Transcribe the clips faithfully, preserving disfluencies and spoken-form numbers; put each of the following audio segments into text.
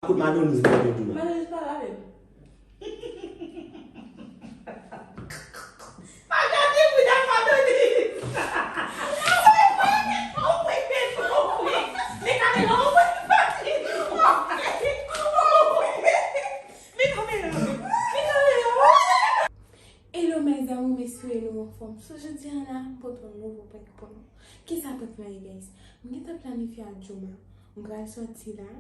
Tout Madonis bò doudou la. Madonis pa la menm. Pa gade bouda Madonis. Men kamera, men kamera, men kamera. Hello mes amours, m espere nou anfòm. So jodi a la, m pote yon nouvo prank pou nou. Kisa prank la ye, guys? M gentan planifye ak Jooma. M pral sòti la.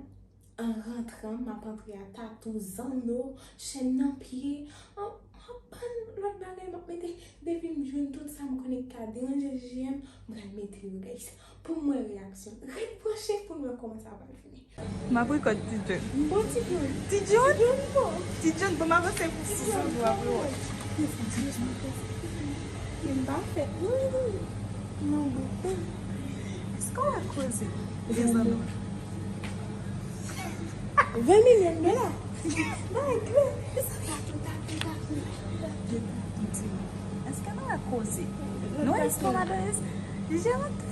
An rantran, m ap antre a tatou, zanno, chèn nan pye. An, m ap bann lòt bagay, m ap mete, depi m jwenn tout sa m konnen k ka deranje J J M, m pral mete yo, guys. Pou m wè reyaksyon. Ret branche pou n wè kòman sa pral fini. M ap rekòd Ti John. Bon, Ti John. Ti John? Ti John, bon. Ti John, bon, m avanse pou sou zòn ou ap wè. Ti John, m pa fèt. Non, non. Èske w a koze? Dezòd. Ven milyon dola. Bay klè. Èske nou a koze? Nou espwa madan J J rantre.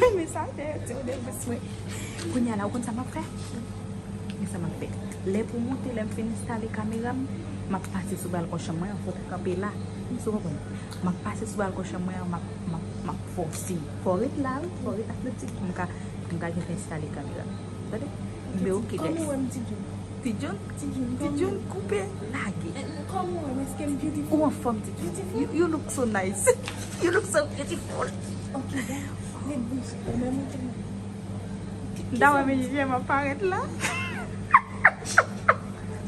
Men sa te, te, te, te, kounye a la, ou konn sa m ap fè? Men sa m ap fè. Lè pou moute, lè m fin enstale kamera m, m ap pase sou balkon chanm mwen an, fòk ou kanpe la. Èske w konprann? M ap pase sou balkon chanm mwen an, m ap, m ap, m ap fòse. Fò w ret la, wi, fò w ret ak le ti pou m ka, pou m ka gentan enstale kamera. Tande? M be, ok, guys. Kòman w wè m, Ti John? Ti John? Ti John, Ti John koupe, lage. Kòman w wè m? Èske m beautiful? Ou anfòm, Ti John. Beautiful? You, you look so nice. You look so beautiful. Ok, guys. Ret branche. Ou menm ou te M ta wè men J J M ap parèt la.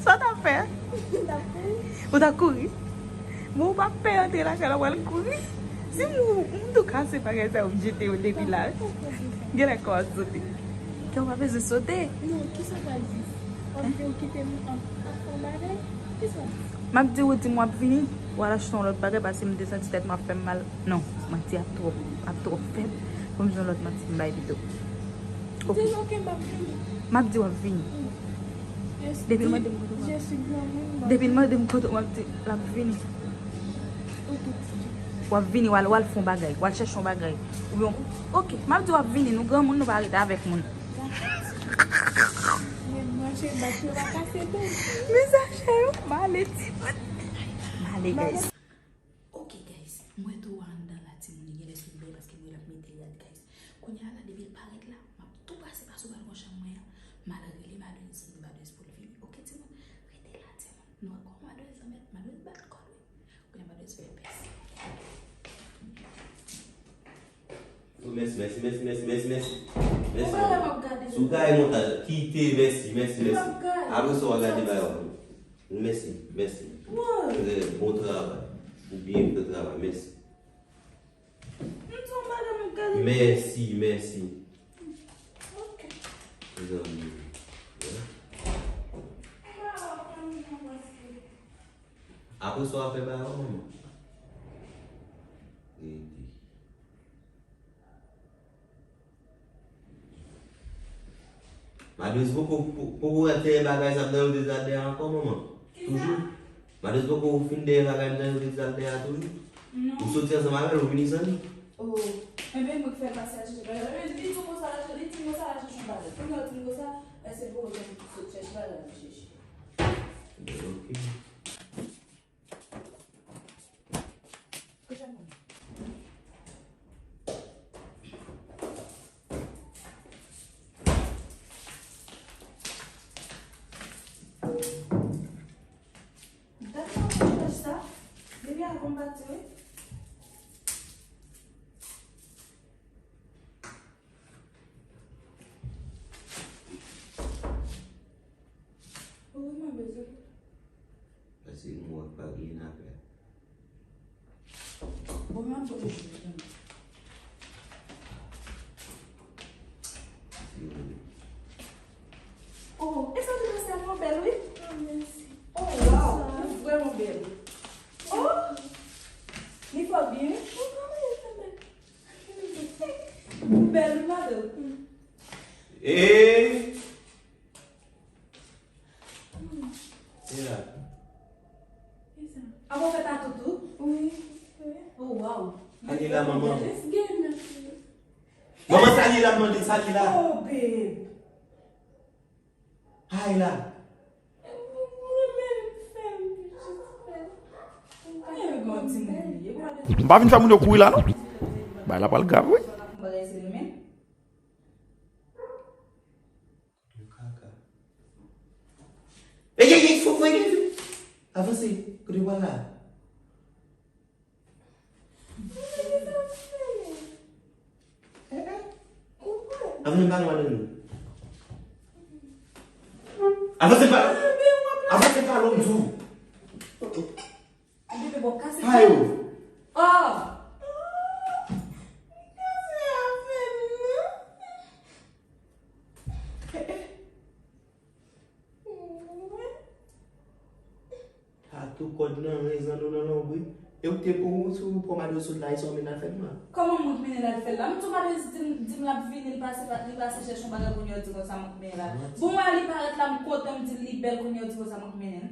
Sa w t ap fè? M t ap kouri. Ou t ap kouri? Bon, ou pa pè antre lakay la, w al kouri. Si m, m tou kase bagay sa yo, m jete yo depi la. Genlè kò a sote. Kè w pa bezwen sote. Non, kisa w pral di? W ap di w kite m ap, ap fè yon bagay? Kisa w ap di? M ap di w di m w ap vini, w al achte yon lòt bagay, paske m te santi tèt mwen ap fè m mal. Non, manti ap twòp, ap twòp fèb. Ban m jwenn lòt manti m bay pito. Ok. Di l, ok, m ap vini. M ap di w ap vini. Depi l mande m kote w ap, depi l mande m kote w ap di l ap vini. Ok. W ap vini, w al, w al fè yon bagay, w al chèche yon bagay. Oubyen, ok, m ap di w ap vini, nou granmoun, nou pa rete avèk moun. Men manje bat yo pa kase tou. Mezaje yo, m ale timoun. M ale, guys. Ok, guys, m wè tou anndan la, timoun, li genlè sou blè paske m wè l ap mete rad, guys. Kounye a la, depi l parèt la, m ap tou pase pa sou balkon chanm mwen an. M al rele Madonis, m di Madonis pou l vini. Ok, timoun, rete la, timoun. Nou wè kòman Madonis anmède, Madonis bat kò l, wi. Kounye a Madonis fè pès. Oh, mèsi, mèsi, mèsi, mèsi, mèsi, mèsi. Mèsi. Ou pa wè m ap gade. Si w gade montaj, kite, mèsi, mèsi, mèsi. M ap gade. Apre sa, w a gade bagay w. Mèsi, mèsi. Wè. Trè bon travay. Ou byen fè travay, mèsi. M di w madanm ap gade. Mèsi, mèsi. Ok. Zanmi. Wè. Apre sa, w a fè bagay w, manman. Rete. Madoz poko, po-, poko wè dèyè bagay sa m nan yo te sal dèyè a ankò, manman? Kisa? Toujou? Madoz poko fin dèyè bagay m nan yo te sal dèyè a toujou? Non. Ou soti ansanm avè l, ou vini san li? Oh. Enben, mwen k fè l pase al chèche bagay la. Li di konsa l al chèche, li di konsa l al chèche yon bagay. Kounye a, ou di konsa, èske poko sot chèche bagay la, chèche? Enben, ok. Dat sa fè chaj sa. Depi avan m pati, wi. Ou vrèman bezwen. Pase m wè pa gen afè. Bon, m ap voye jwe. Oh, e sa tou se tèlman bèl, wi. Oh, mèsi. Oh, wow, ou vrèman bèl. Oh, li fò byen, wi. Ou bèl, wi, madanm. E E la. Apa w fè tatou tou? Wi. Oh, wow. Sa li la, manman? Manman, sa li la, m mande, sa li la. Oh, babe. Ay la. M pa vin fè moun yo kouri la, non. Bagay la pral grav, wi. Ey, ey, ey, fò, fò, ey, ey. Avanse, kote w pral la? Avanse, m pale, madanm. Avanse, m pale. Avanse, m pale, m di w. Bebe, bon, kase. Ayo. Oh. Tatou kòd nan ren zanno nan lonbri. E ou te pou ou sou pòmado sot la, e sa w mennen al fè l la? Kòman mwen k mennen l al fè l la? M tou madanm di m, di m l ap vini, li pase, li pase chèche yon bagay kounye a, di konsa mwen k mennen l al. Bon, wè, li parèt la, m kontan, m di l li bèl kounye a, di konsa mwen k mennen l.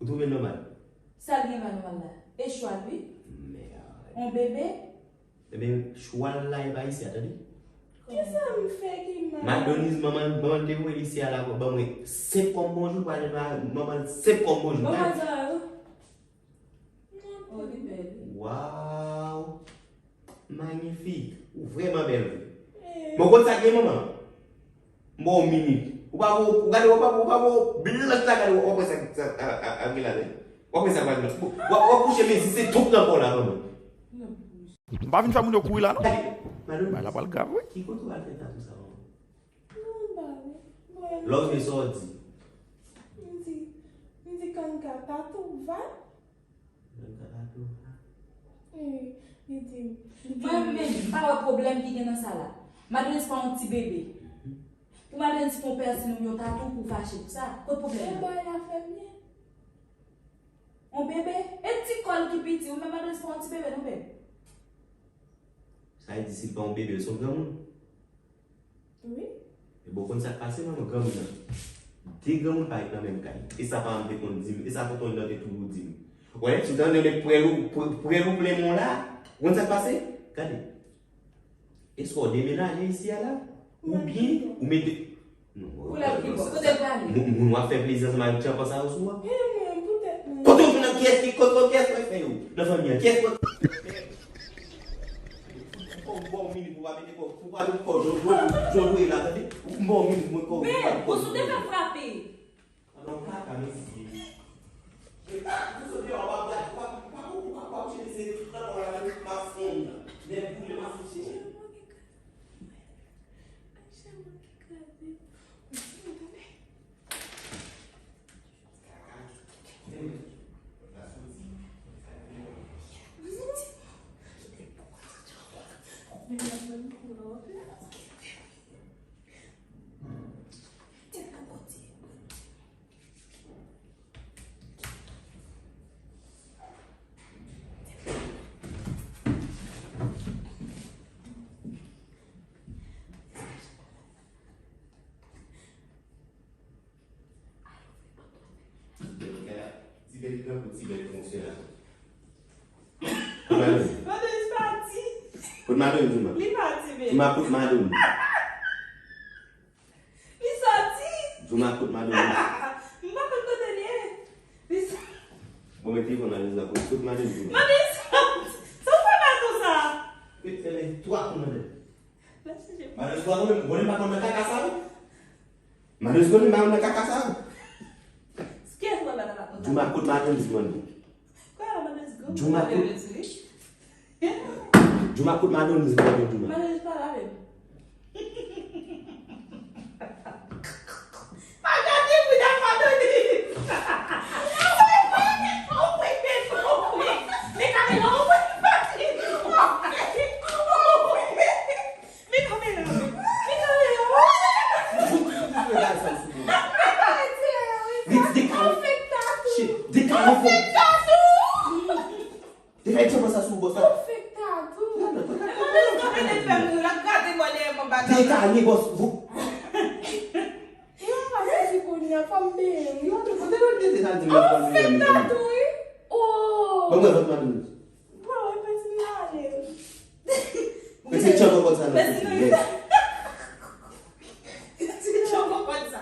Ou twouve l nòmal? Sa l gen pa nòmal la? E chwa l, wi. Mèd. On bebe? Ebyen, chwa l la e pa isi a, tande? Kisa m fè ki mal? Madoniz, manman, manman l te voye l isi a la, ban mwen senk kòm bonjou, pale ma-, manman l senk kòm bonjou. Bon, madan. Oh, li bèl. Waw! Magnifique! Ou vrèman bèl, wi. Eh. Bon, konn sa k gen, manman? M ba w minit. Ou pa vo, ou gade, ou pa vo, ou pa vo, blan sa gade, w ap wè sa, sa, a, a, a, gen la, wi. W ap wè sa, w ap, w ap kouche mezi, se tout nan kò w la, manman. M pa vin fè moun yo kouri la, non. Gade, madanm. Bagay la pral grav, wi. Ki kote w al fè tatou sa, manman? Nan ba, wi. Lòv, men sa w di. M di, m di, kanga tatou, va. Mwen menm, m pa wè pwoblèm ki gen nan sa la. Madanm pa yon ti bebe. Pou madanm fè yon pèsin ou yon tatou pou fache pou sa, kot pwoblèm nan? Yon bebe? E ti kò l ki piti, ou menm madanm pa yon ti bebe non, bebe. Sa vle di si l pa yon bebe, l se yon granmoun? Wi. E bon, konn sa k pase, manman, granmoun nan. De granmoun pa ret nan menm kay. E sa paran m te konn di m. E sa tonton Linò te toujou di m. Wè, si w tande nèg prèl ou, prè-, prèl ou plen men w la, konn sa k pase? Gade. Èske w demenaje isi a la? Oubyen ou mete. Non, pou lèt ki bò. Kote l prale? Moun, moun w ap fè plezi ansanm avèk tyanpan sa yo sou w. E mwen, poutèt mwen. Kote w jwenn nan kiyès ki, kote, kote kiyès mwen fè yo? Nan fanmi an, kiyès mwen. Fò m ba w minit pou w pa mete kò, pou w pa mete kò, jò, jò, jò dwe la, tande? M ba w minit, mwen kò, men, pou w pa mete kò. Ou sou te fè frape. Ann, kaka, mesye. E pa, ou sot deyò, w ap gade, w ap, w ap, w ap, w ap chèche se nan kò la, m ap fon nan. Nèg boule, m ap fon chèche. Ti bèl tankou ti bèl konse la. Kot Madonise? Madonise pati. Kot Madonise, Jouma? Li pati, bebe. Jouma, kot Madonise? Li soti. Jouma, kot Madonise? M pa konn kote l ye. Li soti. Bon, men telefòn Madonise la, kot, kot Madonise, Jouma? Madonise soti. Sa w fè baton sa? Fè, fè men twa kou nan tèt. Madanm, ou konnen, ou konnen m pa konn nan kaka sa, wi. Madanm, ou konnen m pa konn nan kaka sa, wi. Jouma, kot Madonise, mande. Jouma, kot, Jouma, kot Madonise, mande, Jouma. Madanm pa la menm. Pa gade bouda Madonise. Men kamera, men kamera, men kamera. Ritz, dekale. Shit, dekale fò. Dekale fò sa sou bòs la. Dekale bòs. Yo, pa sezi kounye a, fò m benyen. Yo, kote nou te deja di m fò m benyen. Oh! Bon, mwen, vant madanm. Bon, mwen pèdi m ale. Mwen se tchango konsa nan piti. Mwen se tchango konsa.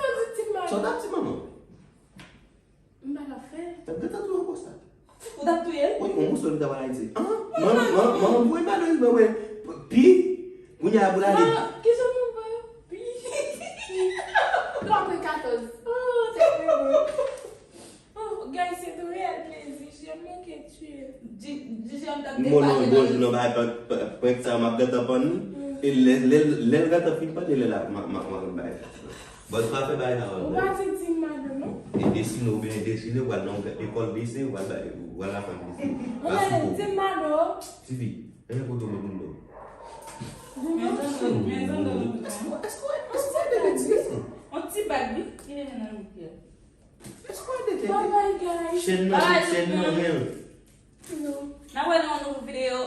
fè di Team Malo? Sa w t ap di manman? M pa t ap fè. T ap gentan touye w konsa. Ou t ap touye l? Wi, yon moso li ta pral Ayiti. Ah, manman, manman, manman voye Malo, mwen, pi, kounye a pou l ale. Kijan nou voye? Pi. L ap pran katòz. Oh, se vrè. Oh, guys, se yon reyèl plezi. Jèm manke tiye. Di, di jèm t ap depaze. Mwen non, bonjou, non, bay prank sa, m ap gentan pann. E lè, lè, lè l gentan fin pann, e lè la, m ap, m ap, m ap bay. Bòs pa fè bagay sa. Ou pa di Team Malo, non? E desine oubyen desine, ou al nan yon lekòl desen, ou al bay, ou al aprann desen. Ou al sou Team Malo. Tifi, e kote w met moun do? Men zanmi, men zanmi. Èske, èske, èske w ede betiz? On ti bag, wi. Ki vin nan lou pye. Èske w ede tete? Bye bye, guys. Chèn nan, chèn nan, men. Non. N a wè nan yon nouvo videyo.